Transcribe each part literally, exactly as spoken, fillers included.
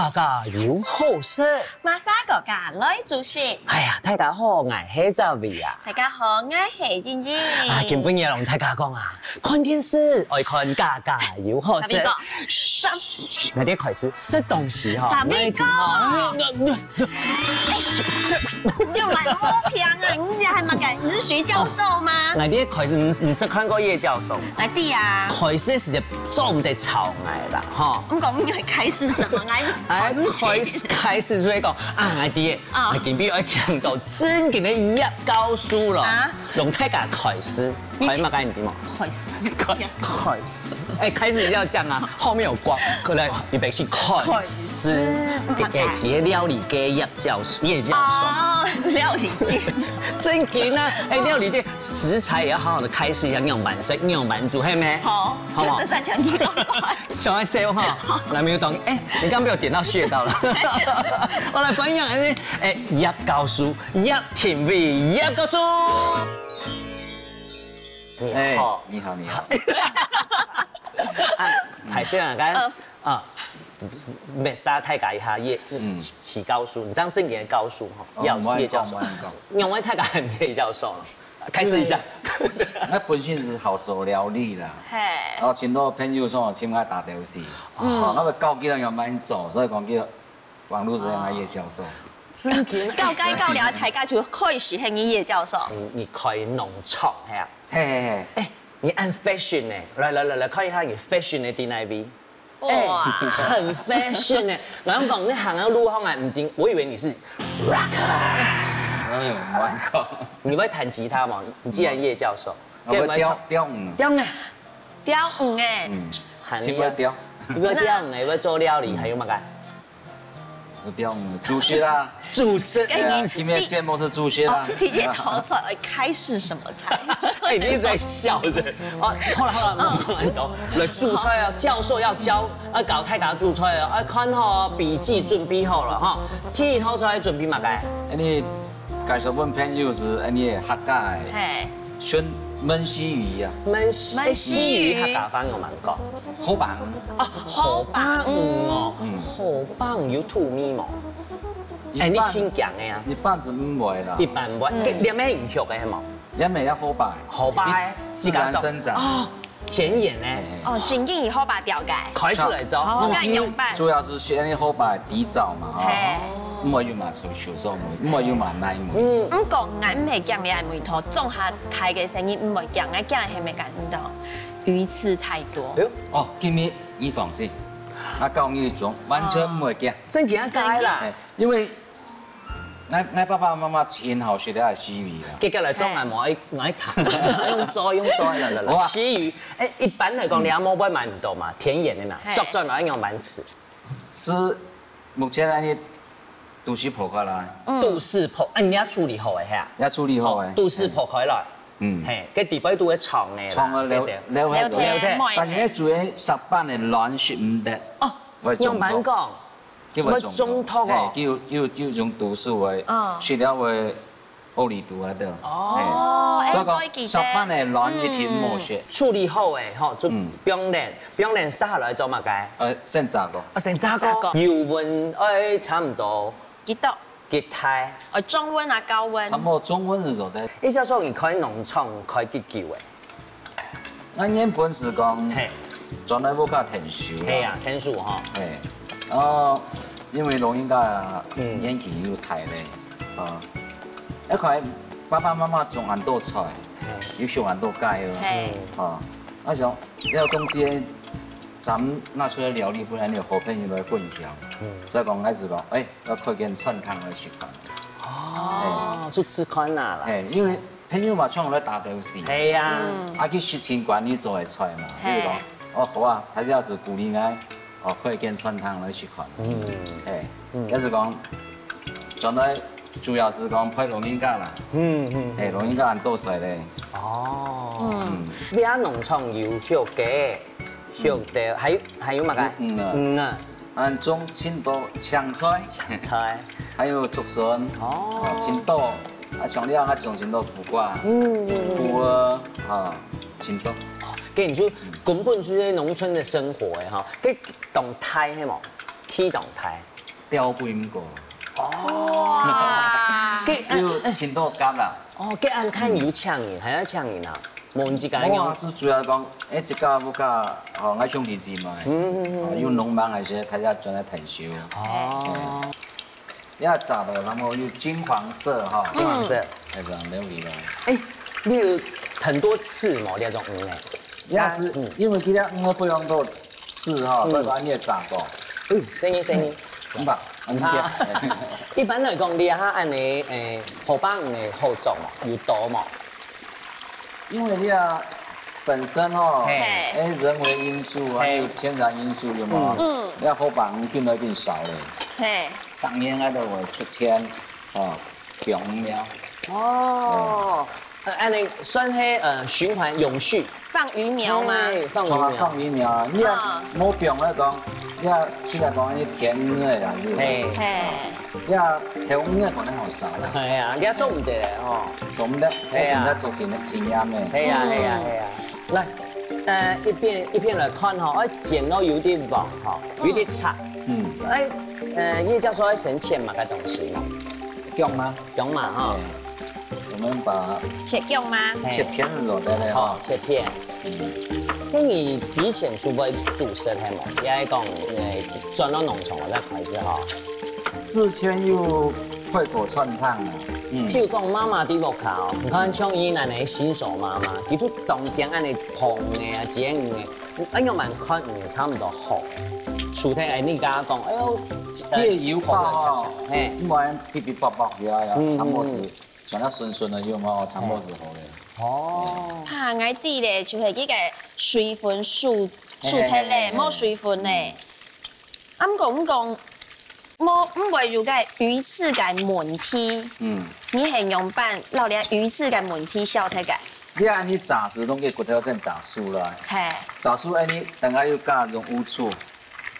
家家有好食。馬莎哥哥來煮食。哎呀，大家好，𠊎係Zavi啊。大家好，𠊎係英英。啊，今晡日同大家講啊，看電視愛看家家有好食。Zavi哥，上。那天開始食東西哈，Zavi哥，你有蠻好聽啊，你還蠻敢，你是徐教授嗎？那天開始，你你是看過葉教授嗎？來弟啊。開始時間做毋得吵𠊎啦，哈。毋過你會開始什麼？哎，開始開始就會講啊，𠊎知，啊，今晡日愛請到正經个葉教授了，啊，用大家開始，開嘛該你嘛，開始，開開始，哎，開始要這樣啊，後面有光，可能預備起開始，開始，哎，哎，料理界葉教授，葉教授，哦，料理界，正經啊，哎，料理界食材也要好好的開示一下，仰般食，仰般煮，係無？好，好不好？這是三千一百塊。小愛笑哈，來沒有懂？哎，你剛被我點到穴道了。我來歡迎，哎，哎，葉教授，葉庭瑋，葉教授。你好，哎，你好，你好。啊，海鲜啊，剛剛啊，沒杀太改一下叶，嗯，起高叔，你这样正经的高叔哈，哦，要叶教授，因为太改很叶教授了。 开始一下。那本身是好做料理啦，嘿，然后很多朋友说请我打游戏，嗯，那个高级的要蛮做，所以讲叫网络上的叶教授。真的？到该到了，大家就开始喊你叶教授。你你开农场呀？嘿嘿嘿，哎，你按 fashion 呢？来来来来，看一下你 fashion 的 D I V。 哇，很 fashion 呢。然后讲你行到路上来，唔定，我以为你是 rocker。哎呦，蛮高。你会弹吉他吗？你既然叶教授，我会雕雕鱼，雕呢？雕鱼哎，嗯，很厉害。你会雕？你会雕呢？你会做料理，还有么个？是雕鱼，主食啦。 主食，哎，你今天节目是主食啦。哦，第一道菜开始什么菜？哎，你一直在笑的。好，好了好了，慢慢来，来主菜啊，教授要教，要教大家主菜啊，啊，看好笔记准备好了哈。第一道菜准备么个？哎，你介绍问朋友是，哎，你客家的，嘿，选焖须鱼啊，焖须，焖须鱼客家话仰般讲？河蚌啊，河蚌哦，河蚌有土味无？ 哎，你清讲的啊？一般是毋会啦。一般毋会，嗯，你们有学的嘛？也没有河蚌，河蚌自家种，自然生长。哦，田野呢？哦，正经以河蚌钓个。开始来做，哦，该用办。主要是先河蚌底藻嘛，哦，嘿，毋会有嘛，手手上面，毋会有嘛那一面。嗯，毋过俺毋系讲你还没头，种下开个生意毋会讲，俺讲还没感觉到鱼刺太多。哎呦，哦，今日你放心，我教你一种完全毋会讲。真假赛啦？ 因为俺俺爸爸妈妈很好学的西语啊。接下来做俺莫爱莫爱谈，用做用做来来来，哇，西语，哎，一般来讲，你阿莫会买唔到嘛，田园的嘛，做出来用蛮吃。是目前呢，都市破开来，都市破，哎，你要处理好哎哈，要处理好哎，都市破开来，嗯，嘿，个底背都会长哎，长了了了，但是主要石板的卵是唔得哦，用蛮讲。 叫做中毒哦。嘿，叫叫叫种毒素个，嗯，食了个奥利毒啊的。哦，哎，所以讲，所以其实石板个卵一定莫食。处理好诶，吼，就冰冷，冰冷杀下来做么个？呃，先炸过。啊，先炸过，油温哎，差不多几多？几大？呃，中温啊，高温？差不多中温就做得。你小时候你开农场开几久诶？ 俺原本是讲，嘿，转来屋下添手啦。嘿啊，添手吼。嘿，然后因为老人家年纪又大咧，啊，一看爸爸妈妈种恁多菜，又烧恁多鸡哦，嘿，啊，啊想要东西，咱拿出来料理，不然你好朋友来分享，所以讲开始讲，哎，要开间餐厅来食饭。哦，就吃看啊啦。嘿，因为 朋友嘛，像我来打游戏，系啊，啊去食餐馆里做个菜嘛，比如讲，哦好啊，他下次鼓励俺，哦开间餐厅来食饭，嗯，哎，也是讲，转来主要是讲陪老人家啦，嗯嗯，哎，老人家很多岁咧，哦，嗯，你啊农场有畜鸡，畜豆，还有还有么个？嗯啊，嗯啊。 俺种青豆、青菜，青菜，还有竹笋，哦，青豆，啊，像你啊，种青豆苦瓜，嗯，苦瓜，啊，青豆。跟你说，根本就是农村的生活哎哈，跟当大嘿嘛，踢当大。標本過，哇！該有尋到蛤啦。哦，該恁看有請人，還要請人啊？無人自家我啊，是主要講，哎，一家屋下，哦，愛兄弟姊妹，嗯嗯嗯，有農忙還是大家轉來退休。哦，要炸的，然後有金黃色哈，金黃色，還是很美味的。哎，你有很多刺嘛，這種魚呢？也是因為今天魚非常多刺哈，所以把你也炸過。嗯，生意生意。很棒，很棒。一般來講，你哈恁呢，誒，河壩魚个好種嘛，有多嘛？因為你啊，本身哦，哎，人為因素啊，還有天然因素，有無？嗯，你看河壩魚見到一定少了。嘿，當然啊，都會出現哦，供魚苗。哦。 呃，恁呢算係呃循環永續，放魚苗嘛。哎，放從來魚苗。放魚苗啊，你也無放來講，你也現在講你便宜的啦，是不是？嘿，嘿，你也條魚的可能好少啦，哎呀，你也做毋得哦。做毋得，哎呀一定在做成經驗的。哎呀，哎呀，哎呀，來，呃，一片一片來看吼，愛剪到有點黃吼，有點長。嗯，哎，呃，葉教授愛先切麼个東西嘛？薑嗎？薑嘛哈，哎，我們把切薑嗎？哎切片子做得了好哈。切片。嗯，該你以前係毋係煮食係無？也係講，呃，轉到農場个開始吼。之前有開過餐廳啊，嗯譬，如講媽媽在屋下哦，你看像以前个新手媽媽，佢都當驚恁呢碰个啊、煎个，哎喲，蠻看嗯差不多好。除忒哎，你剛剛講，哎喲，這个油包哦嘿，因為噼噼啪啪呀呀，嗯差不多是像那順順的油嘛，差不多是好的。哦，怕𠊎知咧，就係這个水分收收忒咧，嘿嘿嘿嘿無水分咧。啊，毋過毋講，無毋會有个魚刺个問題。嗯，你係仰般摎這魚刺个問題消忒个？你看你炸子攏个骨頭先炸酥了，嘿，炸酥哎，你等下又加用烏醋，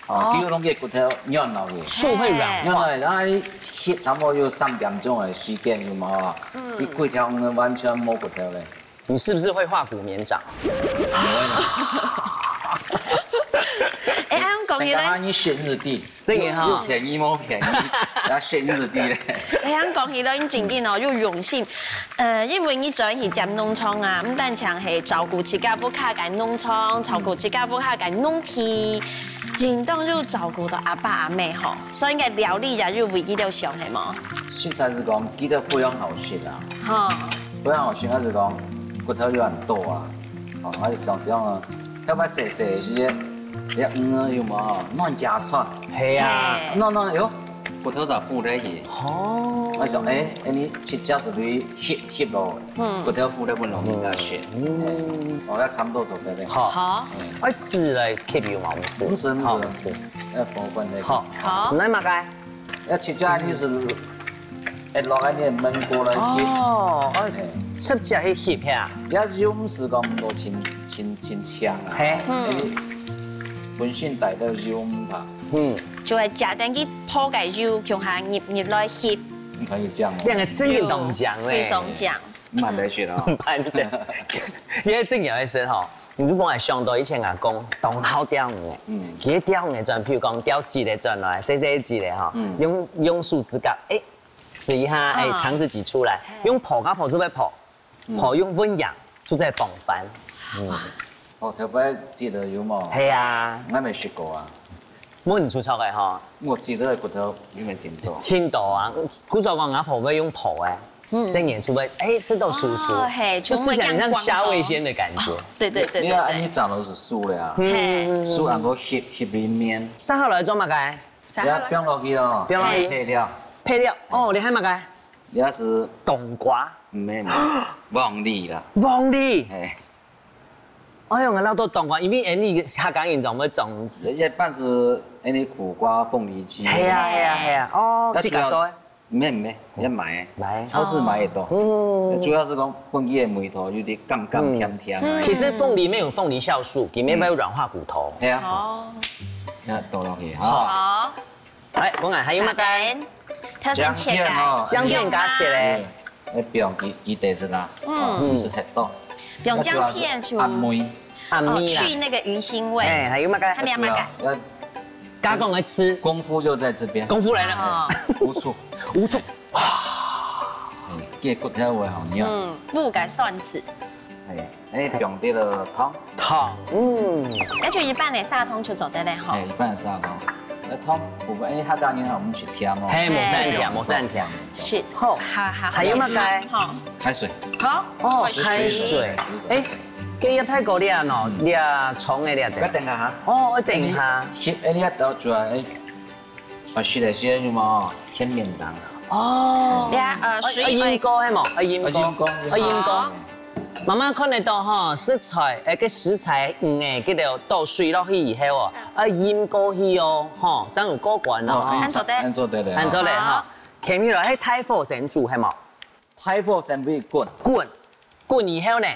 哦，比如攏个骨頭軟落去。醋會軟化。因為然後你翕差不多有三點鐘的時間，有無啊？你規條魚完全無骨頭咧。你是不是會畫虎年掌？哎，恁講起來，你選日底，這个哈又便宜無便宜，然後選日底咧。哎，恁講起來，你真正哦，有用心。呃，因為你轉去接農場啊，毋單淨係照顧自家屋下个農場，照顧自家屋下个農地，應當有照顧到阿爸阿姆吼，所以个料理也有為佢兜想，係無？實在是講，佢兜非常好食啊，吼，非常好食，還是講骨頭又很多啊，哦，還是想想啊，特別細細个時節，你魚有無？亂加蒜，係啊，亂亂，哎喲，骨頭就浮得去。哦，我想，哎，哎，你切隻係對翕翕咯，骨頭浮得分容易較食。嗯，哦，那差不多做得了。好，好，哎，紙來吸油嘛，毋係，毋係毋係好，毋係，要火滾的。好，好你來麼个？要切隻你係，哎，落來你燜過來切。哦，哎，哎，直接去翕呀，也油毋係講毋多清清清香啊。嘿哎，本身帶到油毋怕。嗯，就係食等佢泡个油，共下入入來翕，你可以這樣哦。兩个真个當講咧，非常講。慢來學啊。慢的，因為真个係吼，你如果還想到以前阿公當好釣魚个，嗯佢釣魚轉，譬如講釣一个轉來，細細一个吼，嗯用用樹枝摃，哎，試一下，哎，啊腸子擠出來，嘿用泡啊泡就會泡，泡用溫陽就在傍飯。哦，特別擠个油嘛。係啊，我還沒食過啊。無你出錯个吼，我擠个骨頭有沒有擠到？聽到啊，古早講阿婆會用泡个，生年出來，哎，吃到酥酥，哦嘿就吃起來很像蝦味先的感覺。對對對對你看，哎，對你，長都是酥的啊，嘿，酥還過翕翕一面，上好來做麼个？啥你要放落去哦，放落去配料，配料哦，你還麼个？也是冬瓜。毋係毋係，黃梨啦，黃梨。哎，哎喲，𠊎恅到冬瓜，因為𠊎等客家人總會種。一般是哎你苦瓜、鳳梨之類的。係啊係啊係啊，哦，那自家做个。毋係毋係，你買个，買超市買得到。嗯，主要是講分佢个味道有點甘甘甜甜啊。其實鳳梨沒有鳳梨酵素，佢沒有軟化骨頭。係啊，哦，那倒落去好哈。好，哎，我看還有麼个？等，挑選切个，薑片哦薑片加切嘞。哎，不用，佢佢得是啦，嗯嗯，是太多。用薑片去，按摩，暗米啦。哦，去那個魚腥味。哎，還有麼个？還有麼个？要加工个吃，功夫就在這邊。功夫來了，哦，無錯，無錯。哎，這骨頭位吼，你看，嗯，不改算吃。哎，哎，放滴个糖，糖，嗯，那就一半个砂糖就做得了吼。哎，一半砂糖，那糖部分，哎，客家人吼，毋食甜哦，嘿，無啥甜，無啥甜。是，好，好，好，還有麼个？好，開水。好，哦，開水。開水。哎，這也太高了喏，這長个了的。等下哈。哦，等一下。是，哎，你要倒出來，哎。 啊，食个時節有無？甜面糖。哦，呀，呃，水，啊，鹽哥係無？啊，鹽哥，啊，鹽哥，啊，鹽哥。好。慢慢看得到吼，食材，誒，个食材，嗯，誒，佢兜倒水落去以後哦，啊，鹽過去哦，吼，正有過關哦，哦，吼。恁做得。恁做得了，恁做得吼。好。掔起來，係大火先煮係無？大火先分佢滾。滾，滾以後呢？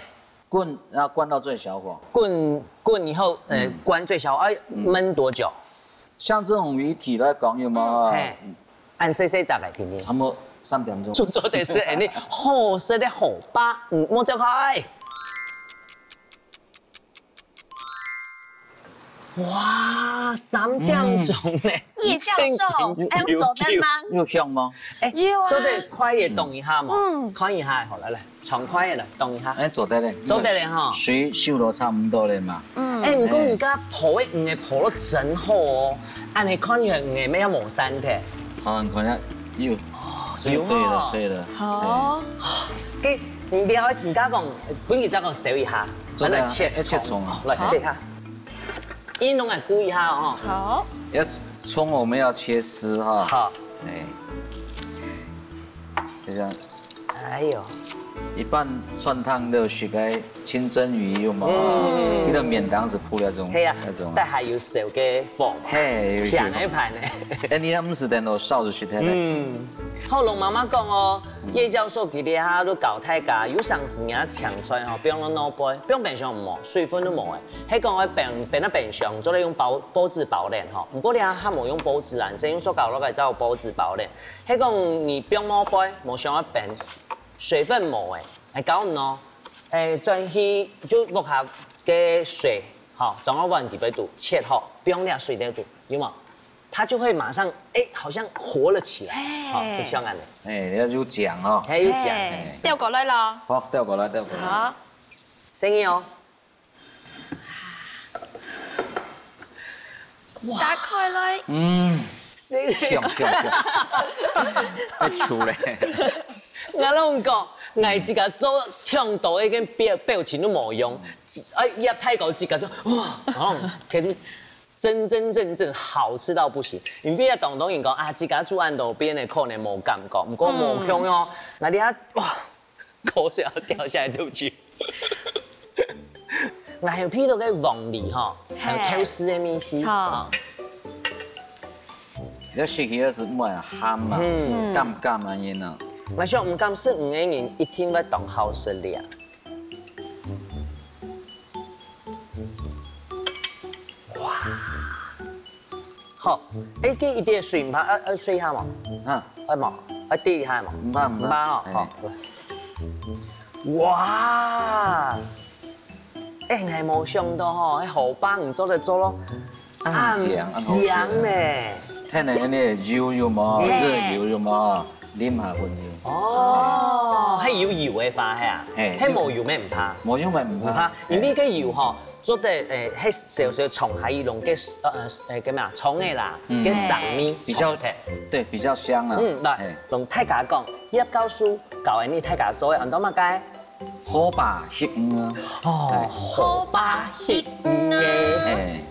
滾，然後關到最小火。滾，滾以後，呃，嗯。關最小，哎，燜多久？ 像這種魚體來講，有無？嘿，恁細細隻个，天天。差不多三點鐘。就做得食，哎，你好食个河壩，嗯，莫走開。哇，三點鐘呢！葉教授，哎，有做得嗎？有香嗎？哎，有啊。做得快一點動一下嘛，嗯，看一下，好，來來。 爽快个啦，動一下。哎，做得了，做得了吼。水收到差毋多了嘛。嗯。哎，毋過你家烰个魚仔烰到真好哦，恁樣看起來魚仔乜也無散忒。好，你看一下，有。哦，有啊。可以了，可以了。好。哎。該你不要，你家講，分佢再講燒一下，做得啊，來切，哎，切蔥啊。來切一下。好。 你攏來顧一下哦。好。要蔥我們要切絲哈。好。哎，就這樣。哎喲。一般川燙都食个清蒸魚有無？嗯。這個面當時鋪那種，係啊，那種啊。但還有燒个火嘛。嘿，有香个盤呢。哎，你那毋使等到燒就食忒了。嗯。好，龍媽媽講哦，葉教授佢這下都教大家，有成時人青菜吼，放到腦背，放冰箱無，水分都無誒。 係講愛冰，冰啊冰箱，做得用包，報紙包等吼。毋過這下無用報紙啦，先用塑膠袋來做報紙包等。係講你放腦背，無想愛冰，水分無誒，還搞毋喏，誒，轉去就屋下个水，吼，裝到碗裡背肚，切好，放這水裡肚，有無？它就會馬上，誒，好像活了起來，嘿。吼，就像恁樣。哎，你要有講哦。嘿，有講。嘿，嘿。倒過來咯。好，倒過來，倒過來。好。生意哦。 打開來。嗯，是。香，香，香。愛出咧。𠊎摎你講，𠊎自家做忒多个表，表情都無用。哎，一開口自家就，哇，哦，可是真真正正好吃到不行。因為當多人講啊，自家煮恁多遍个可能無感覺，毋過無香哦。嗯。𠊎這下，哇， 口水要掉下來，對不起。𠊎有鼻到个黃梨吼，還有嘿。Q四个味緒。著。啊。你食起來係毋會鹹啊，嗯。淡淡啊，恁樣啊。𠊎想毋敢食魚个人一定會當好食了。 哇！好，哎，這一滴水毋怕，愛，愛水下無？哈。愛無？愛滴一下無？毋怕，毋怕。毋怕哦，哎。好。哇！哎，𠊎無想到吼，該河壩你做得做到恁靚，恁好食。恁靚呢。天然个油有無？嘿。熱油有無？ 淋下分佢。哦，係有油个話係啊？嘿，係無油乜毋怕？無油乜毋怕。毋怕，因為該油吼，做得，誒，係少少蔥下去弄个，呃，誒，叫咩啊？蔥个啦，嗯。个生味，比較，蔥頭。對，比較香啊。嗯，來，嘿。同大家講，葉教授教𠊎俚大家做个安到麼个？河壩翕魚啊。哦，河壩翕魚啊。嘿。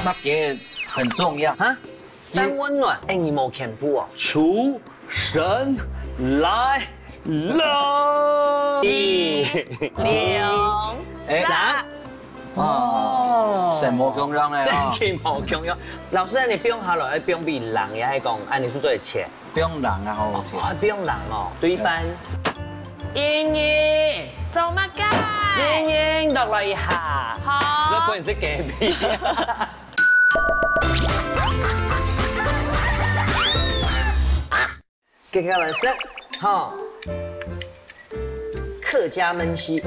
十个很重要。哈？三溫暖。哎，你無全部哦。廚神來。六、二、零、哎，三。哦，神無共樣哎，真个無共樣。老師，你放下來，愛放比零，也係講，啊，你是做得切？放零啊，好切。哦，放零哦，對半。英英，做麼个？英英，落來一下。好。我本是隔壁。 今天晚上，哈，客家燜雞，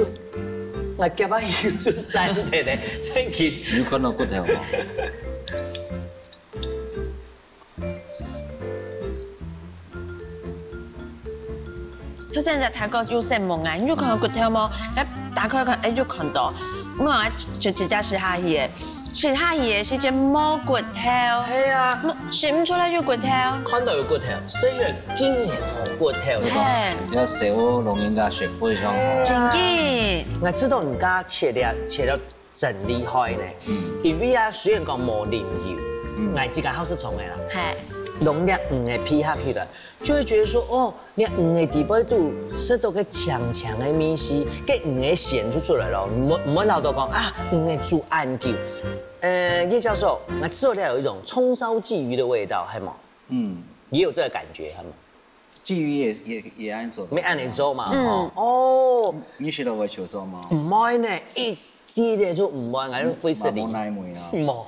呃，𠊎腳啊有出痧个咧，真个。有看到骨頭無？頭先在泰國有食燜雞，你有看到骨頭無？來打開看，哎，有看到。𠊎就直接食下去个。 食下去个時節無骨頭。係啊。無，食毋出來有骨頭。看到有骨頭，雖然竟然無骨頭。係。要食老人家食非常好。係啊。真个。𠊎知道人家切了，切了真厲害呢。嗯。因為啊，雖然講無淋油，嗯。𠊎自家好食蟲个啦。係。弄粒魚个皮下去了， 就會覺得說，哦，你魚个底背肚食到个強強个味緒，个魚个鮮就出來了，毋會，毋會老到講啊，魚个煮恁久。呃，葉教授，那吃起來有一種蔥燒鯽魚的味道，係嗎？嗯。也有這個感覺，係嗎？鯽魚也，也，也恁做。沒恁樣做嘛，嗯。哦。你食到會臭臊嗎？毋會呢，一 記得就毋會，𠊎用灰色的。嘛無哪味啊。無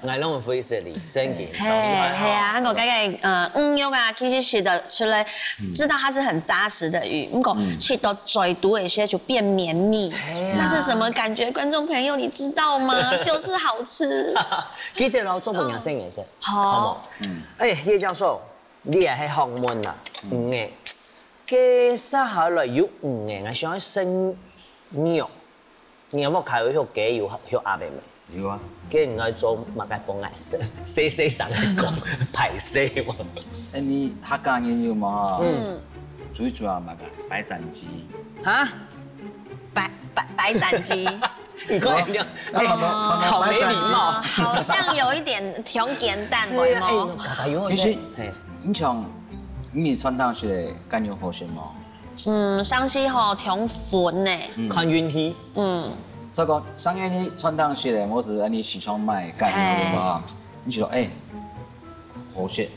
，𠊎用灰色的，真个。係，係啊，還有該個，呃，魚肉啊，其實食得出來，知道它是很扎實的魚，毋過食到嘴肚个時候就變綿密。係啊。那是什麼感覺？觀眾朋友，你知道嗎？就是好吃。記得咯，做朋友生也是。好。好無？嗯。哎，葉教授，你也係學問啊，嗯，該接下來有魚个，𠊎想要生肉。 你有無看過畜雞有畜鴨个無？有啊。該你愛做麼个幫𠊎食？細細聲講，歹勢無？哎，你客家人有無？嗯。最主要麼个？白斬雞。哈？白，白，白斬雞。你看人家，哎，好沒禮貌。好像有一點忒簡單，係啊，有無？哎，客家有好食。其實，嘿。你像，你餐廳食个雞肉好食無？ 嗯，上次吼，忒粉呢。嗯。看運氣。嗯。所以講，上次你餐廳食个，無係恁呢市場買个雞肉，嘿。有無？你就講，哎，好食。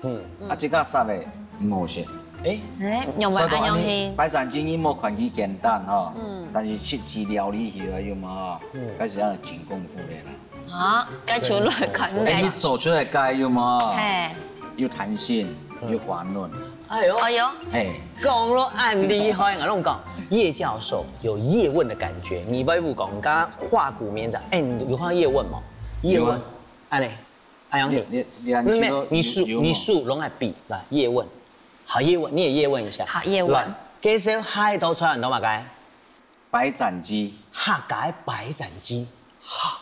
嗯。啊，這個煞个毋好食。哎。哎，用个所以講，恁呢，恁樣去。白斬雞你莫看佢簡單吼，嗯。但是食起料理起來有無？嗯。開始要緊功夫个啦。 啊，該就來看哎，你个。做出來个有無？嘿。有彈性，嗯。有滑嫩。哎喲，哎喲，嘿。講到恁厲害，𠊎攏講，葉教授有葉問的感覺。你不要講，剛剛畫骨綿掌，哎，你有看到葉問嗎？葉問，有啊。哎呢，哎呀，你，你，你，你，你手，有嗎？你手攏愛比，來，葉問。好，葉問，你也葉問一下。好，葉問。來，介紹下一道菜，你懂嗎？該？ 白斩雞。客家个白斬雞。哈。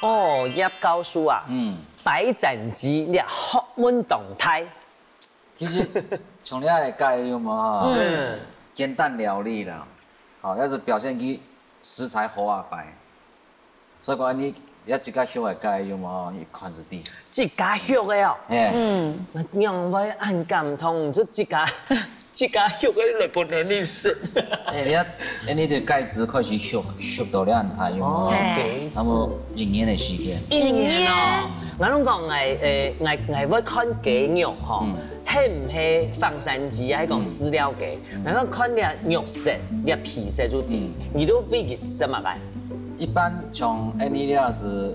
哦，葉教授啊，嗯。白斬雞這學問當大。其實從這个雞有無？嗯。簡單料理啦，好，要是表現佢食材好啊壞。 所以講，你愛自家畜个雞有無？你看就知。自家畜个哦。哎。嗯。仰會恁感動，就自家，自家畜个來分人你食。哎，你看，哎，你个雞子開始畜，畜到這恁大有無？哦，嘿。雞子。差不多一年个時間。一年哦。一年。𠊎攏講，𠊎，呃，𠊎，𠊎會看雞肉吼，嗯。係毋係放山雞，還係講飼料雞？嗯。𠊎講看這肉色，這皮色就知。嗯。你都會去食麼个？ 一般像恁呢个係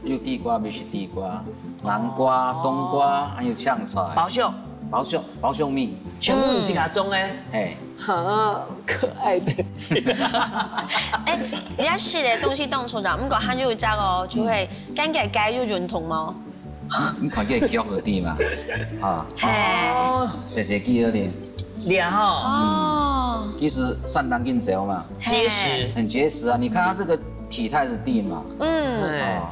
有地瓜，必須地瓜、南瓜、冬瓜，還有青菜。包粟。包粟，包粟米。全部你自家種个？嘿。哈，可愛的姐。哎，你愛食个東西當多啦，毋過還有一隻哦，就係感覺該有運動無？你看這个腳就知嘛，啊，嘿。哦。細細隻个。這吼。哦。其實散當緊走嘛。 結實。嘿。很結實啊！你看它這個體態是低嘛，嗯。哎。哦，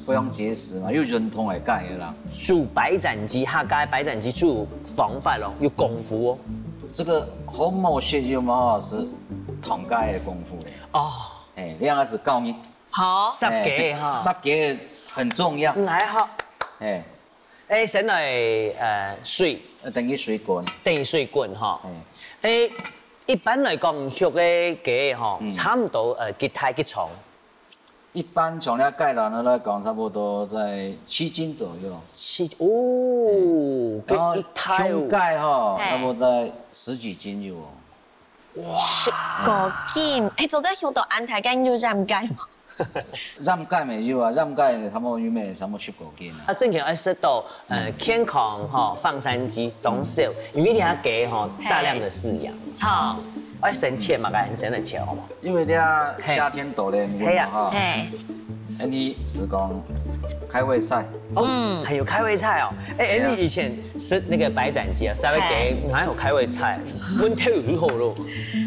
非常結實嘛，又運動个雞个啦。煮白斬雞，客家白斬雞煮方法咯，有功夫哦。這個好無食有無係當大个功夫嘞。哦。哎，這樣子教你。好。煠雞哈。哎，煠雞很重要。嗯，還好。哎。誒，先來呃水，呃，等佢水滾。等佢水滾吼。誒，一般來講，畜个雞吼，差毋多呃幾大幾長？一般從這雞卵來講，差不多在七斤左右。七哦，然後雞一大哦。雄雞吼，差不多在十幾斤有哦。 十過斤，誒，做得畜到恁大間有養雞無？養雞無有啊，養雞差不多有咩差不多十過斤啊。啊，正經愛食到呃健康吼，放山雞當少，因為這雞吼大量的飼養，好，愛先切嘛，該先來切好無？因為這夏天到了，你問我哈，嘿，恁樣係講開胃菜。哦，還有開胃菜哦，誒，你以前 食該个白斬雞啊，食个雞哪有開胃菜？問題就好咯。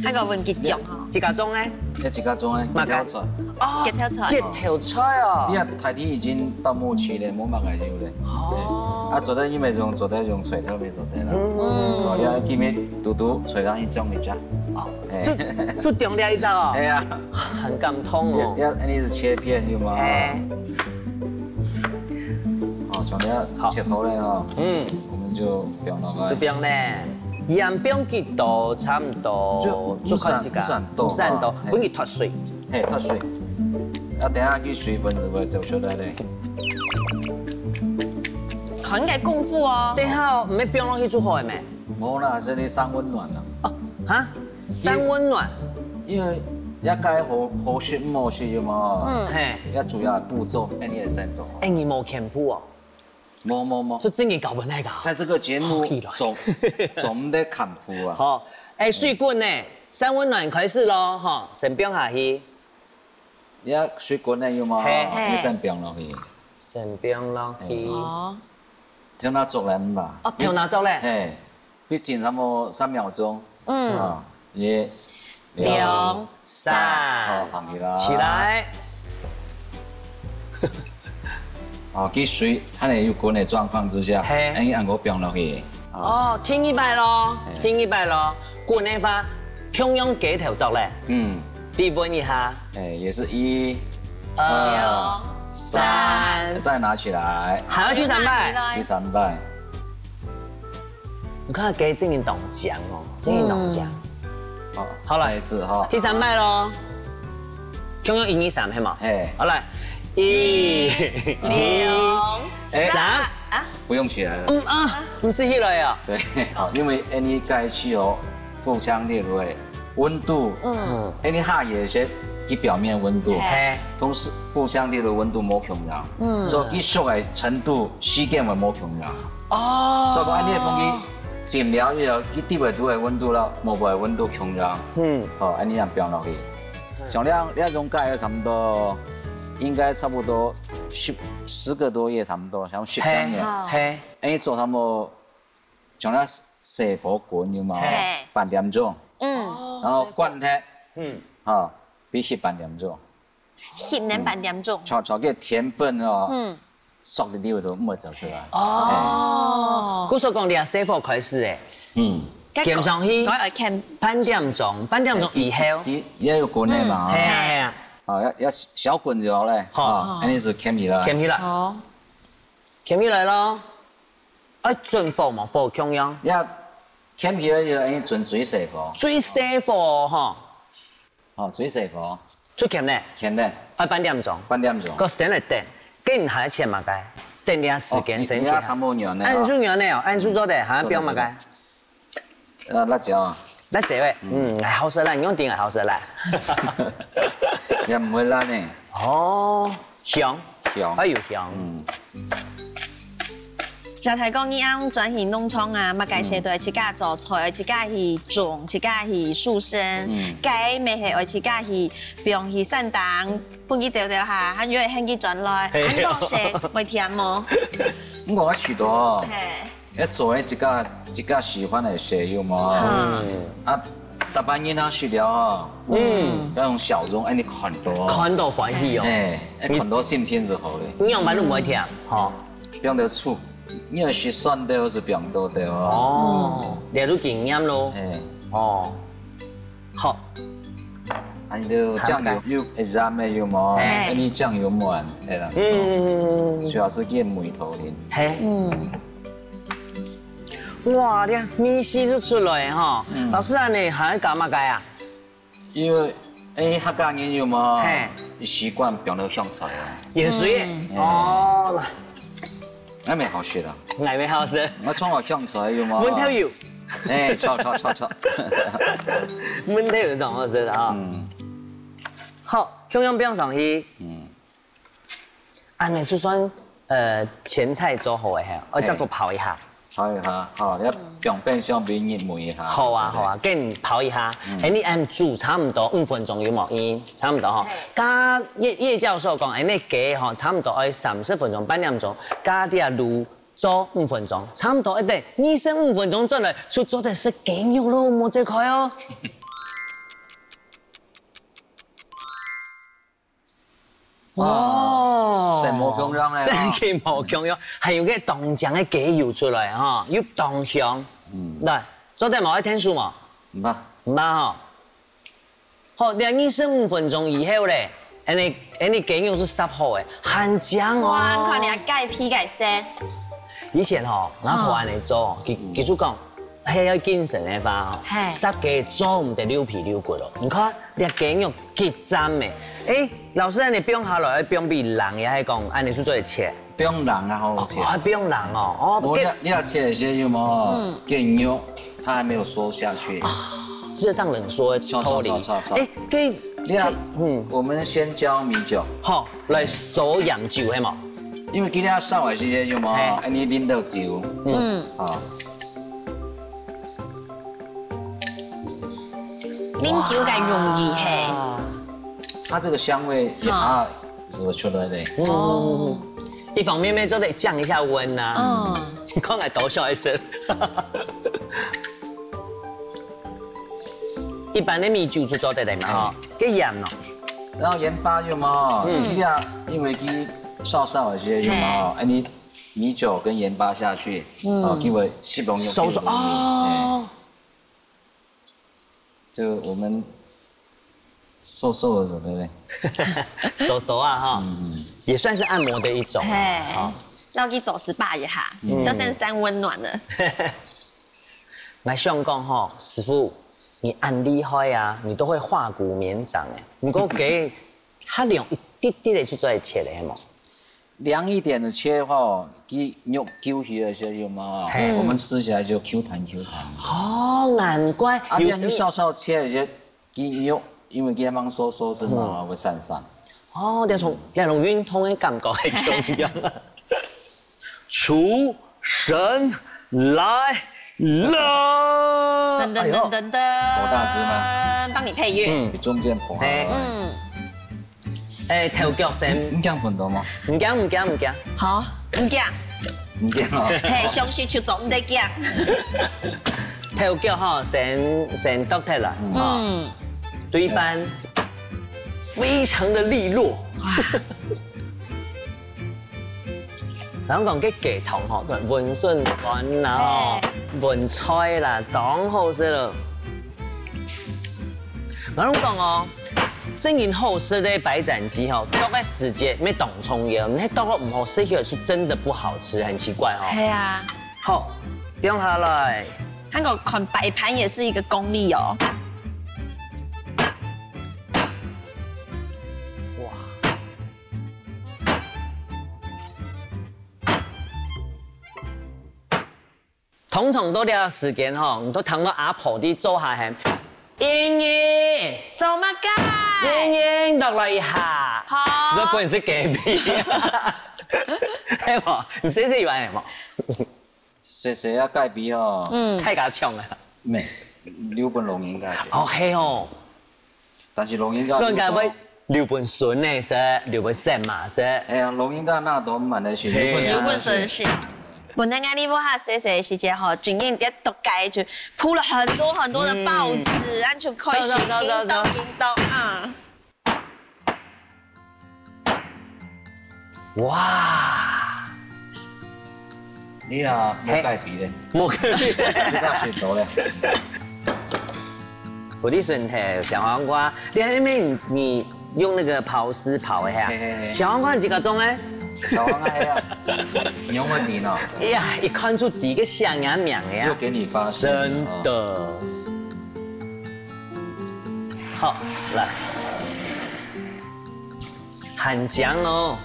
還過問雞種吼。自家種个？這自家種个，嘛个？結頭菜。哦，結頭菜。結頭菜哦。你看大體已經到末期了，無麼个有了。哦。啊，做得因為用，做得用菜頭也做得啦。嗯。哦，你看今日堵堵菜頭去種一隻。哦，就就種了一隻哦。哎呀，很感動哦。要，要，你是切片有嗎？哎。哦，從這切好了哦。嗯。 我們就放落去。就放咧，鹽放幾多，差毋多，就就看自家，毋使恁多，毋使恁多，嘿，分佢脫水。嘿，脫水。啊，等下佢水分就會走出來咧。看个功夫哦。等下毋係放落去就好了咩？無啦，這裡三溫暖啦。哦，哈，三溫暖。因為這雞好好食毋好食有無？嗯，嘿，這主要步驟，恁樣會先做。哎，你無看譜哦？ 無無無，這正經搞分𠊎搞。在這個節目好奇怪。總總得看譜啊。好，哎，水滾呢，三溫暖開始咯，吼，先放下去。你愛水滾呢有無？嘿。你先放落去。先放落去。哦。頭那做來毋吧？哦，頭那做咧。嘿。 你靜差不多三秒鐘。嗯。啊，一、兩、三。好，放起來。起來。啊，佢水還係有滾个狀況之下，嘿。恁樣𠊎放落去。啊。哦，第二擺咯，嘿。第二擺咯，滾个話，共樣雞頭做咧。嗯。比分一下。哎，也是一、二、二、三。三。再拿起來。還有第三擺。第三擺。 你看雞正經當靚哦，正經當靚。嗯。好，好了，再一次哈。第三擺咯，共樣一二三，係無？嘿。好來，一、二、兩、三。三。啊？不用起來了。嗯啊，毋使起來啊。對，好，因為恁樣雞去哦，腹腔裂開， 溫度，嗯。恁樣下也係佢表面溫度，嘿。同時腹腔裡个溫度無共樣，嗯。所以佢熟个程度、時間會無共樣。哦。所以講恁樣分佢浸了以後，佢底背肚个溫度啦，無背个溫度共樣。嗯。哦，恁樣樣放落去。像這樣，這種雞差不多，應該差不多十，十個多月差不多，像十三年。嘿，嘿。恁樣做差不多 像該細火滾有無？嘿。半點鐘，嗯。然後關忒，嗯。吼，必須半點鐘。翕等半點鐘。炒，炒个甜分哦，嗯。縮个溜都毋會走出來。哦。故所講，你啊，細火開始誒。嗯。該減上去，該愛減半點鐘，半點鐘以後。佢，佢也有滾个嘛，嗯，吼。係啊，係啊。哦，要，要小滾就好咧，好。哦，恁樣係減起來。減起來。好。 牽起來咯。愛準火無？火共樣。呀，牽起來就愛準最細火。最細火吼。哦，最細火。就牽咧。牽咧。愛半點鐘。半點鐘。个先來等，該你還愛切麼个？等這時間先切。哦，你愛差不多軟咧，哎，哦。就軟咧哦，哎，就做得，還愛放麼个？做得，做得。 呃，辣椒啊。辣椒誒，嗯，𠊎好食啦，你用頂𠊎好食啦。也毋會爛誒。哦，香，香。哎喲香。嗯。老弟講，你恁專心農場啊，麼个事都愛自家做，菜愛自家去種，自家去收成，嗯。該乜係愛自家去放去山頂，分佢走走下，還有會喊佢轉來，嘿。恁多事會甜無？毋過𠊎試著哦。嘿。 愛做个自家，自家喜歡个事有無？嗯。啊，逐擺人啊食了吼，嗯。該種笑容，哎，你看到哦。看到歡喜哦。哎，哎，看到心情就好咧。你樣般都毋會甜，吼。放到醋，你愛食酸个還係放多个哦？哦，這就經驗咯。哎。哦，好。還有醬油，有，欸，鹽个有無？欸。恁呢醬油滿，係啦。嗯，嗯，嗯，嗯。主要係佢个味道呢。係。嗯。哇，這味緒就出來吼。嗯。老師恁呢，還愛加麼个啊？因為，欸，客家人有無？係。佢習慣放到香菜啊。鹽水。嗯。哦，來。 恁呢好食啊。恁呢好食。𠊎創个香菜有無？燜豆油。欸，著，著，著，著。燜豆油當好食啊。嗯。好，共樣放上去。嗯。恁呢就算，呃，前菜做好个係，哦，再過烰一下。烰一下，好，你愛放冰箱分佢燜一下。好啊，好啊，跟烰一下。嗯。欸，你恁煮差毋多五分鐘有無？嗯，差毋多吼。係。剛剛葉，葉教授講，欸，該雞吼，差毋多愛三十分鐘，半點鐘，加點滷 做五分鐘，差毋多一等二十五分鐘轉來，就做得食雞肉囉，莫走開哦。哇，哦，色無共樣欸，真个無共樣，還有个當靚个雞油出來吼，又當香。嗯。來，做得無愛𢯭手無？毋怕。毋怕吼。 好，這二十五分鐘以後咧，恁呢，恁呢雞肉係煠好个，還靚哦。哇，你看你雞皮个色。以前吼，𠊎婆恁呢做，佢，嗯。佢就講，係愛謹慎个話吼，係。煠雞做毋得溜皮溜骨哦。你看，這雞肉幾讚个。欸，老師，恁呢放下來，愛放分佢冷，也係講恁呢就做得切？ 放冷啊，好切。哦，放冷哦，哦，無，你，你愛切个時節有無？嗯。雞肉它還沒有縮下去。啊，熱脹冷縮的道理。著，著，著，著，著。欸，可以，你要，可以，嗯。我們先澆米酒。好，來收養酒，係無？因為今天要燒的時節有無？嘿。哎，你啉到酒。嗯。啊。啉酒較容易，嘿。啊。它這個香味也，哈。它是不是出來的？哦。 一方面面做得降一下溫吶。嗯。你看來多笑一聲。一般的米酒就做得了嘛，哈。哎。該鹽呢？然後鹽巴有無？嗯。你啊，因為佢燒燒一些有無？嘿。哎，你米酒跟鹽巴下去，嗯。哦，給我吸攏用，收收，吸攏用。哦。哎。 就我們瘦瘦的時候，對不對？瘦瘦啊，哈，嗯，嗯。也算是按摩的一種啊，嘿，哈。落去做S P A一下，嗯。就算三溫暖了。𠊎想講吼，師傅，你恁厲害啊，你都會化骨綿掌欸。毋過該較涼一滴滴的就做得切的，係無？ 涼一點的切吼，佢肉揪起來時候有嗎？嘿。我們吃起來就Q彈Q彈。哦，難怪。啊，有，你燒燒切一些，佢肉，因為佢還蠻酥酥，真的啊，嗯。會散散。哦，這種，這種運動的感覺很重要。廚神來了！噔噔噔噔噔。哎呦。好大隻嗎？幫你配樂。嗯。比中間捧好。嘿。嗯。 欸，頭腳先。你，你驚很多嗎？毋驚，毋驚，毋驚。好，毋驚。毋驚哦。嘿，相信就做毋得驚。頭腳吼，先，先剁忒來，嗯。吼。嗯。對半，非常的利落。哇。 人講該雞湯吼，對，溫順湯啦吼，嘿。溫菜啦，當好食了。𠊎攏講哦，正經好食个白斬雞吼，剁个時節乜當重要，你剁到毋好食，係真的不好吃，很奇怪哦。係啊。好，放下來。還有看擺盤也是一個功力哦。哇。 通常到這個時間吼，你都聽到阿婆在灶下喊：「英英，做麼个？英英，落來一下。」好。這本是雞皮。係無？你細細有恁樣無？細細啊，雞皮吼。嗯。大家搶啊。無，留分老人家食。哦，係哦。 但是老人家，老人家會留分孫仔食，留分孫嫲食。哎呀，老人家那都毋免得食，嘿啊。留分孫仔食。留分孫仔食。本來𠊎俚屋下細細个時節吼，真經在讀冊就鋪了很多很多的報紙，嗯。啊，就開始走，走，走，走，走。叮咚，叮咚啊。 哇！你啊，無雞皮咧。嘿。無雞皮。這个選擇咧。我的筍頭、小黃瓜，你還沒你用那個刨絲刨一下，嘿嘿嘿。小黃瓜你自家種哎？小黃瓜呀，你用問題呢？哎呀，一看就第一個想呀名的呀，又給你發現了啊。真的。好，來。 很香哦。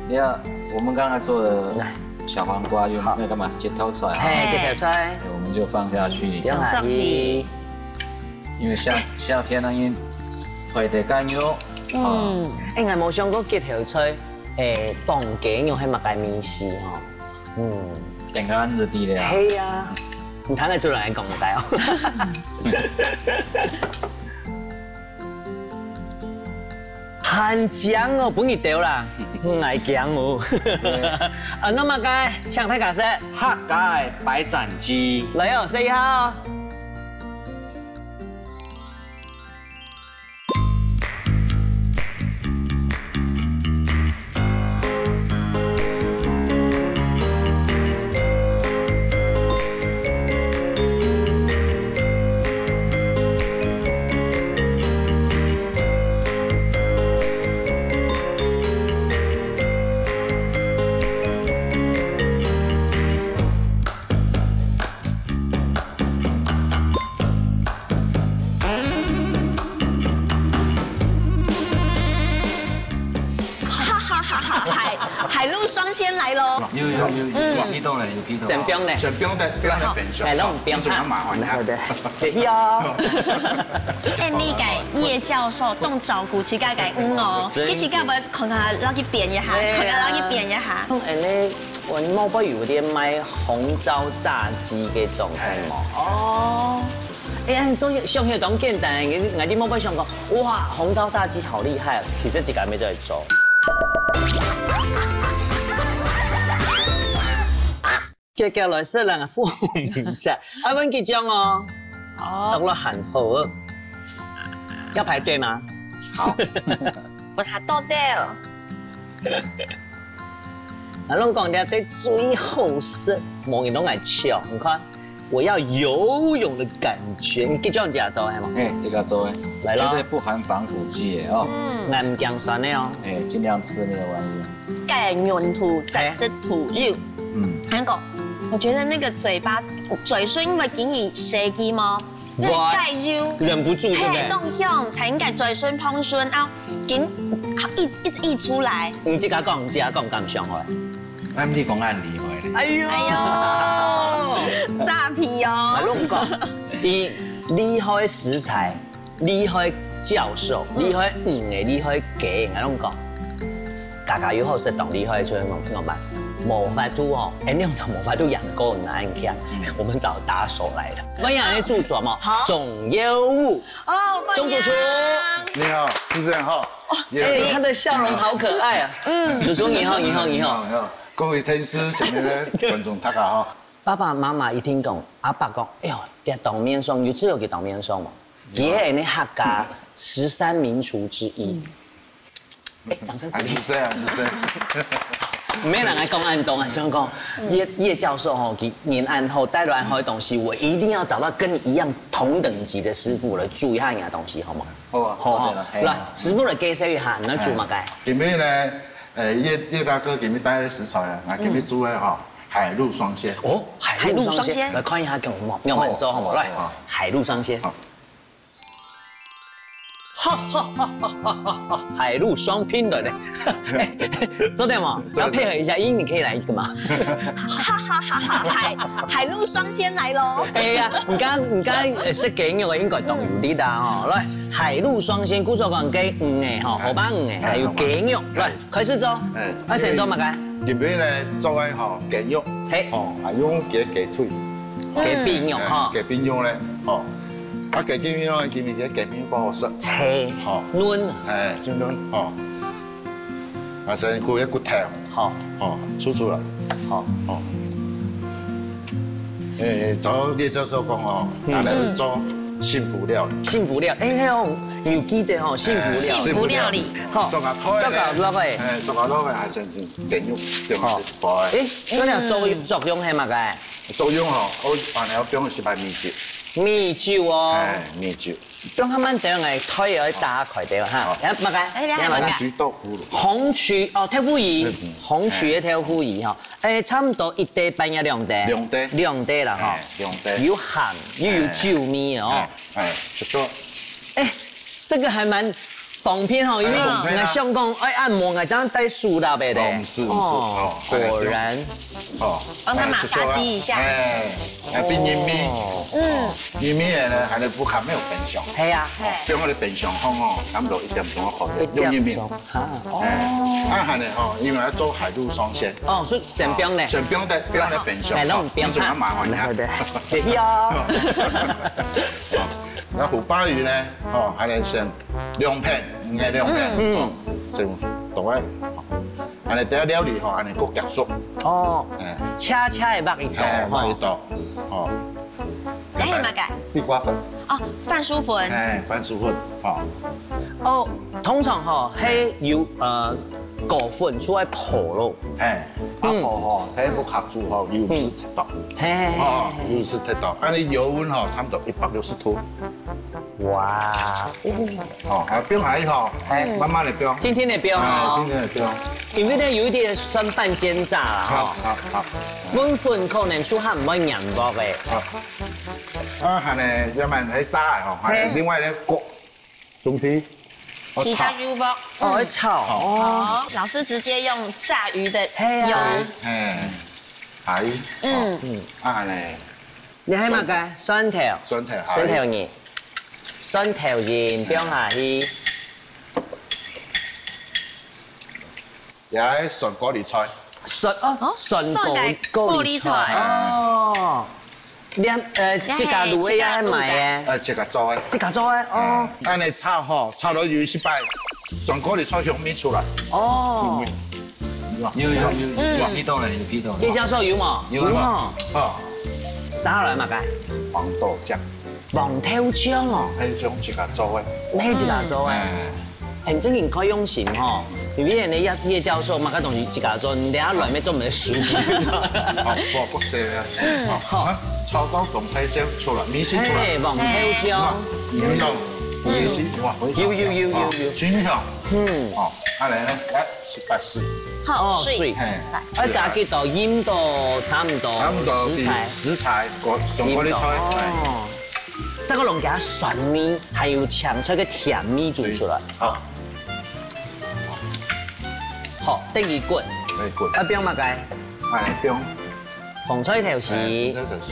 你看，我們剛才做的小黃瓜有那個嘛，切條出來哈，嘿，切條出來，我們就放下去，放下去。因為夏夏天呢，因為會得乾油，嗯，哎，我無想過切條出來，哎，放雞肉係麼个味緒吼。 嗯，等下就知了。係啊，你聽得出來講麼个哦？很香哦，分你兜啦，嗯，還香哦。啊，那麼个，請大家食客家个白斬雞。來哦，試一下哦。 哈哈哈哈！海海陸雙鮮來嘍！有有有有，有鼻到了，有鼻到了。等冰呢？先不用再不用再冰上，哎，讓我们冰你怎么麻烦他？对对，谢谢哦。哎，你个叶教授动照顾自家个鱼哦，真的。你自家要看看落去变一下，对啊。看看落去变一下。哎，你我莫不有点卖红糟炸鸡个状态嘛？哦。 哎呀，做想起當簡單，𠊎𠊎就莫想講，哇，紅糟炸雞好厲害，其實自家也在做。接下來是人家付紅一下，啊，問佢講哦，哦，讀了很好哦，要排隊嗎？好，我還到的。啊，攏講了，這最好食，無人攏愛搶，你看。 我要游泳的感覺，你這樣子做係嗎？哎，這个做的，來咯。絕對不含防腐劑的哦。嗯，那毋驚酸的哦。哎，盡量吃沒有關係。該軟度、扎實度有。嗯，還有，我覺得那個嘴巴、嘴唇因為緊緊塞住嘛，那個蓋油，忍不住，對不對？嘿，弄香才應該嘴唇碰唇啊，緊一一直溢出來。你自家講，你自家講，敢傷害？ 啊，你講恁厲害咧？哎喲，哎喲，沙皮哦。啊，攏講，佢厲害食材，厲害教授，厲害魚仔，厲害雞，𠊎攏講，家家有好食當厲害，所以我我們無法度哦，哎，你用講無法度養狗哪很強，我們找打手來了。我養那助手嘛，好，總業務，哦，鍾主廚。你好，主持人好。 哎，他的笑容好可愛啊。嗯，主廚你好，你好，你好。你好，各位電視前面的觀眾，大家好。爸爸媽媽一定講，阿爸講，哎喲，佢當面霜，有知有佢當面霜嘛？佢係恁呢客家十三名廚之一。哎，掌聲鼓勵。還是這樣，是這樣。沒有人來講恁多啊，想講葉葉教授吼，佢人恁好，帶來恁好的東西，我一定要找到跟你一樣同等級的師傅來煮一下你的東西，好嗎？ 好啊，好，好，做得啦，嘿啊。來，師傅來介紹一下，你愛煮麼个？今日呢，呃，葉葉大哥今日帶來食材啊，啊，今日煮个吼，海陸雙鮮。哦，海陸雙鮮，海陸雙鮮。來看一下，給我們慢慢做，好嗎？來，好，好。海陸雙鮮。好。哈哈哈哈哈哈！海陸雙拼的呢，做得嗎？做得。要配合一下，英語可以來一個嗎？哈哈哈哈！海海陸雙鮮來嘍！哎呀，你剛你剛呃食雞肉个應該當有力啦吼，來。 海陸雙鮮，故所講雞魚仔吼，河蚌魚仔，還有雞肉，來，開始做。哎，啊，先做麼个？今日呢，做个吼，雞肉，嘿，吼，啊，用雞雞腿，雞髀肉吼，雞髀肉呢，吼，啊，雞髀肉呢，今日个雞髀肉好食，嘿，吼，嫩，哎，就嫩吼，啊，先去个骨頭，好，吼，取出來，好，吼，哎，照葉教授講哦，拿來做。幸福料理。幸福料理，哎，嘿哦，有記得吼，幸福料理。哎，幸福料理。幸福料理。好，塑膠袋的。塑膠袋的。哎，塑膠袋的還算是電肉，對吧？好。哎，所以作用，作用係麼个？作用吼，𠊎還要用一擺米酒。米酒哦。哎，米酒。用較慢點，來，袋仔愛打開點哈。好。哎，麼个？哎，你還麼个？紅麴豆腐乳。紅麴哦，豆腐乳，嗯，紅麴的豆腐乳哈。 哎，差毋多一垤半也兩垤。兩垤。兩垤啦，吼。哎，兩垤。有鹹，又有酒味哦。哎，哎，就做。哎，這個還蠻方便吼，因為哎，方便啊。𠊎想講，哎，按摩，𠊎這樣帶手拿的嘞。哦，毋係，毋係，哦，哦，果然。哦，幫他馬殺雞一下。哎，就做啊。哎，變軟綿。哦。嗯。軟綿的呢，還能不含沒有冰箱。係啊。哦，放在冰箱放哦，差不多一點鐘就好了，一點鐘。用軟綿。 哈，哦。哎，啊，還呢，吼，因為愛做海陸雙鮮。哦，係先放咧。先放咧，放咧冰箱，哎，攏放你就較麻煩呀。對，對，對。謝謝哦。哦，該胡鮑魚呢，吼，還呢先兩片，五個兩片，嗯。吼，先倒來，吼，還呢等下料理吼，還呢過夾熟。哦，哎。恰恰會擘一刀，哎，吼。擘一刀，吼。 該係麼个？地瓜粉。哦，番薯粉。哎，番薯粉，吼。哦，通常吼，係有，呃，果粉出來泡咯。哎，啊，嗯。泡吼，佢毋好煮吼，油脂忒多。嘿，嘿，嘿，哦，嘿，嘿。油脂忒多，恁樣油溫吼，差不多一百六十度。哇，哦。哦，還放下去吼，哎。慢慢地放。今天的放哦。哎，今天的放。因為呢，有一點算半煎炸啦，吼。好，好，好。粉粉可能煮下毋會黏鑊个。好。 啊，還呢，要不然還炸的吼，還有嘿。另外一個鍋，中坯，哦，其他肉。哦，炒。哦，老師直接用炸魚的油。嘿啊。哎，哎，嗯。哦，啊，還呢，你還有麼个？蒜頭。蒜頭，蒜頭仁。蒜頭仁放下去。 也係酸高麗菜。酸，哦，哦，酸高，酸个高麗菜。高麗菜。哦。連，呃，也係自家滷个也係買个。自家滷个。呃，自家做个。自家做个，哦。嗯，恁樣炒吼，炒到有一擺，酸高麗菜香味出來。哦。有味。有啊。有，有，有，有，嗯。有味道了，有味道了。葉教授有無？有啊。有無？哦。啥來嘛該？黃豆醬。黃豆醬哦。黃豆醬自家做个。係自家做个。嗯。哎。 很正經，可以用心吼。因為人家葉，葉教授嘛，該東西自家做，你等下來沒做沒熟。好，我，我寫了。嗯，好。好。啊，炒到黃豆醬出來，味緒出來。嘿，黃豆醬。有沒有？味緒，哇，有，有，有，有，有。真香。嗯。好，啊，來，來，來，十八歲。好，哦，水。水。嘿。來。啊，加幾多？鹽度差不多，差不多，食材。食材，各，上各个菜。鹽度，哦。哎。這個弄起來酸味，還有青菜个甜味做出來。對。好。 好，等佢滾。等佢滾。啊，放麼个？哎，放。紅菜頭絲。哎，紅菜頭絲。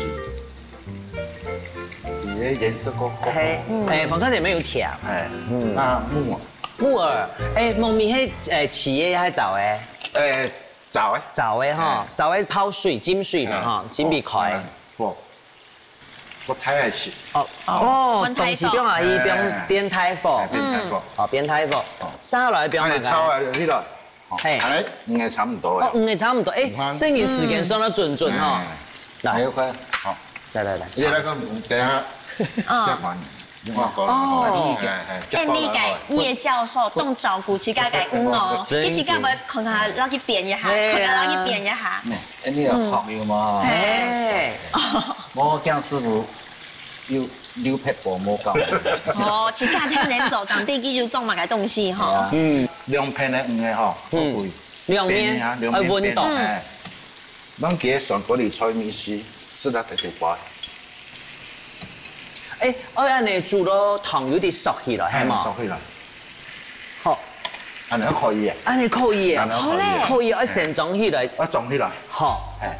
佢个顏色較，較，嘿，嗯。哎，紅菜頭絲有甜。哎，嗯。啊，木耳。木耳，哎，木耳係，哎，生个還係燥个？哎，燥个。燥个吼，哎。燥个泡水，浸水嘛吼，哎，浸分開。哦，哎，好。 我太愛食。哦，哦，哦，東西放下去，哎。放，變大火。哎，變大火。哦，變大火。哦。煠落來放下去。哎，炒啊，去了。哦，嘿。哎，應該差不多了。哦，應該差不多。哎，你看。這個時間算到準準哈。嗯。來。還有塊。好。來，來，來。你那個，等一下，哦。再還你。另外搞了。哦。哎，哎，哎，哎，你个葉教授，當照顧自家个，嗯哦，真的。你自家愛看下，落去變一下，嘿啊。看下落去變一下。嗯。 哎，你有學有無？嘿。無，姜師傅有留撇步無教。哦，自家天天做，長地基就種麼个東西吼。對啊。嗯。兩片个魚个吼，嗯。好貴。兩面，變啊，兩面變。愛溫度。哎。咱今日酸高麗菜味緒，適合在這擺。哎，愛恁樣煮到湯有點縮起來，哎，係無？縮起來。好。恁樣可以啊。恁樣可以啊。恁樣可以啊。好嘞。可以，愛先裝起來。哎。愛裝起來。 好。哎。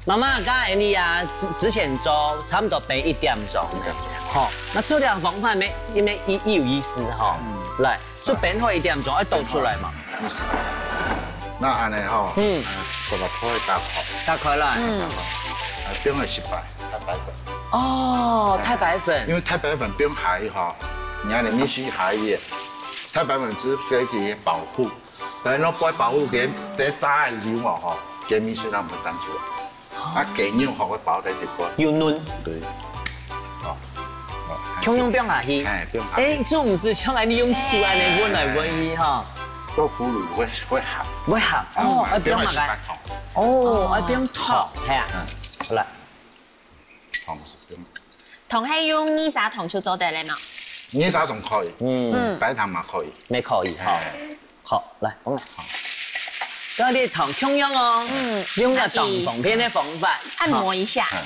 媽媽，剛才你啊，之，之前做差不多煸一點鐘。一點鐘。好，該這兩方面，因為有，有意思哈。嗯。來，就煸好一點鐘，愛倒出來嘛。 該恁樣吼，嗯。啊，這個可以打開。打開來。嗯。打開。啊，放个食白，太白粉。哦，太白粉。因為太白粉放下去吼，你看你味緒下去，太白粉係可以保護，等到背包入去，這炸个油哦吼，這味緒啊毋會散出來。啊，雞肉吼會包在裡背。又嫩。對。哦，哦，共樣放下去。哎，放下去。哎，這毋係像恁樣用手恁樣搵來搵去哈。豆腐乳會會鹹。會鹹哦，啊，愛放麼个？不要洗白糖。哦，愛放糖，係啊。嗯。好來。 糖係毋使用。糖係用二砂糖就做得了嘛？二砂糖可以，嗯，白糖嘛可以。也可以哈。哎。好，來，我們。好。這個糖共樣哦，嗯，用個當方便个方法，按摩一下。嗯。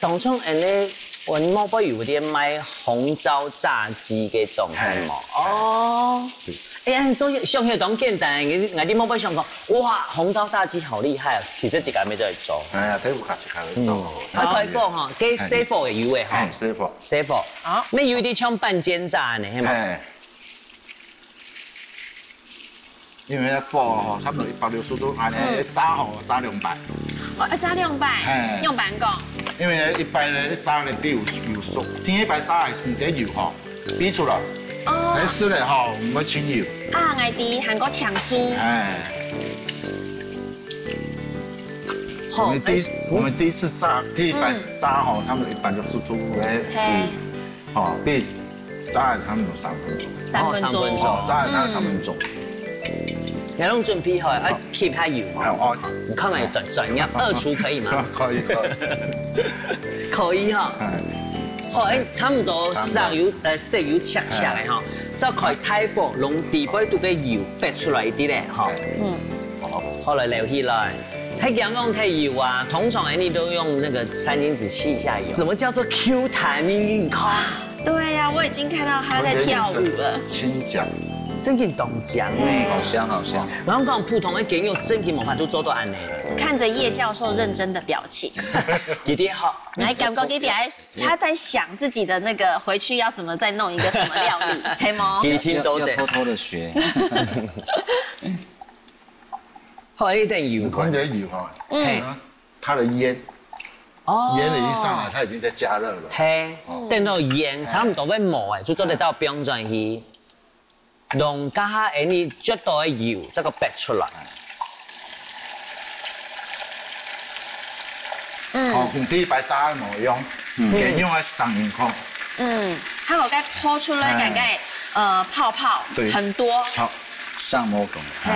當中恁呢，我們外背有店賣紅糟炸雞个狀態嘛。哎。哦。對。 哎呀，做想起來當簡單，𠊎𠊎在外背想講，哇，紅糟炸雞好厲害啊！其實自家也做得做。哎呀，豆腐乳自家會做。嗯，啊，開火吼，該細火个油个吼。哎，細火。細火。好。乜有一點像半煎炸呢，係嘛？哎。因為火吼，差不多一百六十度，恁呢炸吼，炸兩擺。哦，要炸兩擺，哎。用板講。因為一擺呢，炸个比較有熟，第一擺炸个空間有吼， 逼出來。哦。來試了哈，我們會清油。啊，𠊎知，還過搶酥。哎。好，我們第一，哎，我們第一次炸，第一擺炸哈，他們一般都是突突的，嘿。哦，比炸了他們有三分鐘。三分鐘。哦，三分鐘。哦，炸了他們三分鐘。嗯。𠊎攏準備好，啊，好。 吸下油嘛。哎，哦。你看看有轉，轉一下，二廚可以嗎？可以，可以。可以哈。哎。好，哎，差不多色油，呃，色油赤赤个哈，再開大火，用底背肚个油逼出來一滴咧哈。嗯。好。好來撈起來。係仰講忒油啊，通常恁呢都用那個餐巾紙吸一下油。什麼叫做Q彈？你你看。 對呀，我已經看到他在跳舞了。清講。真个當講哎。好香，好香。然後講普通个雞肉真个無法度做到恁呢。看著葉教授認真的表情。弟弟好。來，感覺弟弟還他在想自己的那個回去要怎麼再弄一個什麼料理，係無？弟弟聽做得。要，要偷偷地學。好，一點油。你看這油哈，嗯。嘿。 它的煙，哦。煙的一上來，它已經在加熱了。嘿，哦。等到煙差不多會無誒，就做得到放轉去。用該下恁呢最多个油，這個逼出來。嗯。哦，紅底白炸个模樣，嗯。雞肉个聲音看。嗯，它有該泡出來，哎。該个，呃，泡泡，對。很多。好。上模梗。嘿。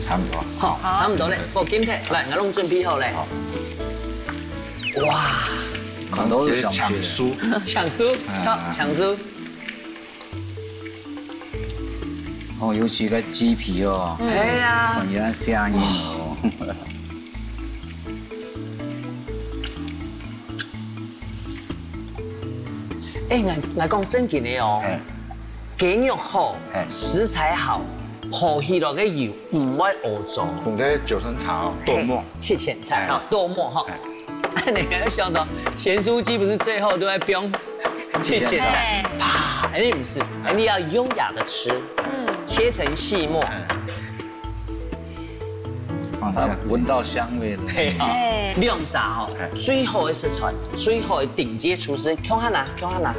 差不多。好，好。差不多咧，好，今天來，𠊎攏準備好咧。好。哇，看到就想去了。搶酥。搶酥，哎，好，哎。搶酥。哦，尤其該雞皮哦，嗯。哎呀。很有聲音哦。 哎，𠊎，𠊎講正經个哦，嘿。雞肉好，嘿。食材好，泡起來个油毋會屙糟。用个九層塔哦，剁末。嘿，七層塔，嘿。哦，剁末哈。嘿。你還要想到鹹酥雞不是最後都會放七層塔，嘿。啪，哎，不是，哎，你要優雅的吃，嗯。切成細末。嘿。 放下。它聞到香味了。嘿啊，嘿。兩儕吼，嘿。最好个食材，最好个頂級廚師，共下拿，共下拿，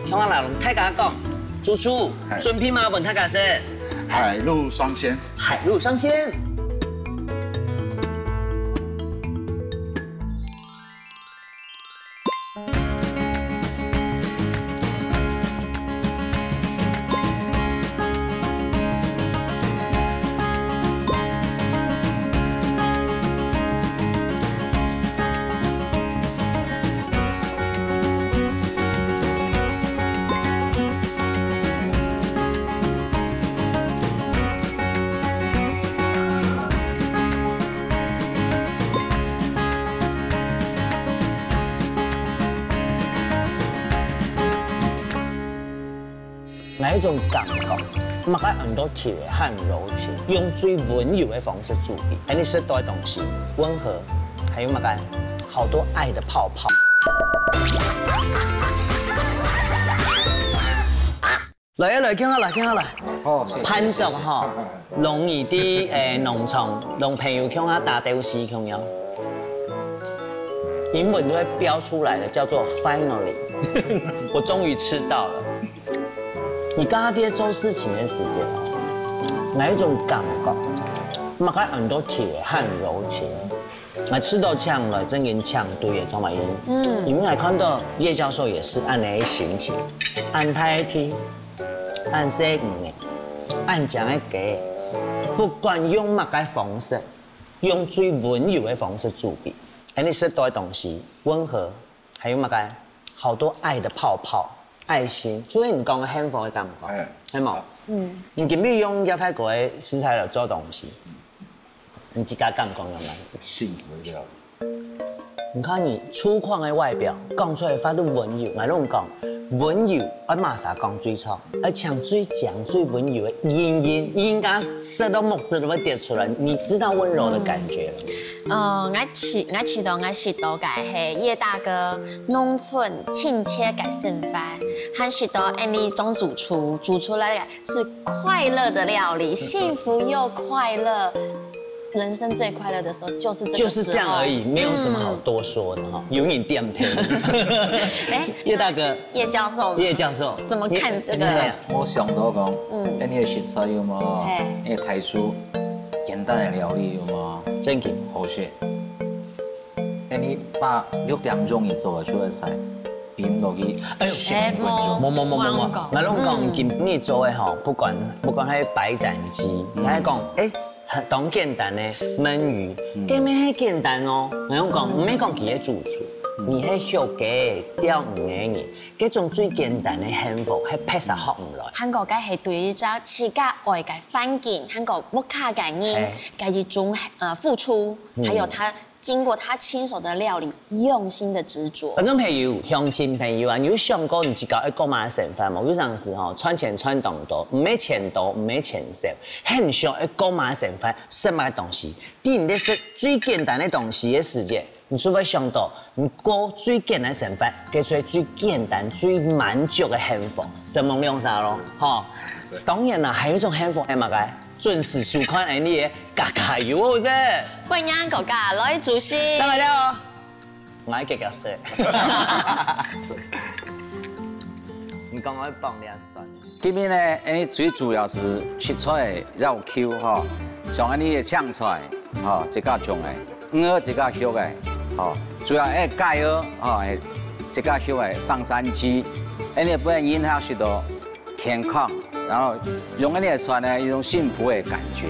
共下拿。大家講，主廚，嘿。準備麼个分大家食？海陸雙鮮。海陸雙鮮。 哪一種感覺？麼个恁多甜个，很柔情，用最溫柔个方式煮畀你食到个東西，溫和，還有麼个？好多愛的泡泡。 來啊來，共下來，共下來。哦，謝謝，潘總哈，謝謝。容易在，誒，農場，同朋友共下打鬥敘共樣。英文都會標出來的，叫做 finally。我終於吃到了。你剛剛在做事情的時間哦，哪一種感覺？麼个恁多鐵漢柔情？𠊎試著請來正經請對个，張曼英。嗯，因為𠊎看到葉教授也是恁樣的心情，恁大个地，恁細个，恁靚个家，不管用麼个方式，用最溫柔的方式準備，恁樣食到个東西溫和，還有麼个好多愛的泡泡、愛心，就係你講个幸福个感覺，哎，係無？嗯，你今日用葉大哥个食材來做東西，你自家感覺有無？幸福个料理。你看你粗犷个外表，講出來話都溫柔，𠊎攏講，溫柔愛麼儕講最長，愛請最靚、最溫柔个英英，應該食到目汁都會跌出來。你知道溫柔的感覺了嗎？哦，𠊎試，𠊎試著𠊎食著个係葉大哥農村親切个生活，還食著恁樣張主廚煮出來个是快樂的料理，幸福又快樂。人生最快樂的時候就是這個時候。就是這樣而已，沒有什麼好多說的哈。有你點頭。哎，葉大哥，葉教授呢？葉教授，怎麼看這個？你，你，我想到講，嗯，哎，你个食材有無？哎，你个態度，簡單个料理有無？正經。好食。哎，你把六點鐘你做个出來菜，冰落去，哎呦，十五分鐘。哎，無，無，無，無，無，無，𠊎攏講，嗯，今日做个吼，不管，不管係白斬雞，嗯，還係講，哎，當簡單个燜魚，嗯，根本係簡單哦。𠊎攏講，嗯，毋係講佢个主廚，嗯，你係畜雞个、釣魚个人，這種最簡單个幸福，係別儕學毋來。還過，該係對一隻自家愛个環境，還過屋下个人，嘿，个一種，呃，付出，嗯，還有他經過他親手的料理，用心的執著。觀眾朋友、鄉親朋友啊，你有想過你自家愛過麼个生活無？有當時吼，賺錢賺當多，毋係錢多，毋係錢少，很想愛過麼个生活，食麼个東西。當你在食最簡單个東西个時節，你就會想到，你過最簡單生活，該就係最簡單、最滿足个幸福。承蒙兩儕咯，吼。當然啦，還有一種幸福係麼个？準時收看𠊎俚个家家有好食。歡迎大家來支持。正來尞哦，𠊎結結說。你講𠊎放倈酸。今日呢，𠊎俚最主要係食材个要求吼，像𠊎俚个青菜吼，自家種个，魚仔自家畜个吼，主要愛雞仔吼，自家畜个放山雞，𠊎俚分人客食到健康，然後用𠊎俚个菜呢，有一種幸福个感覺。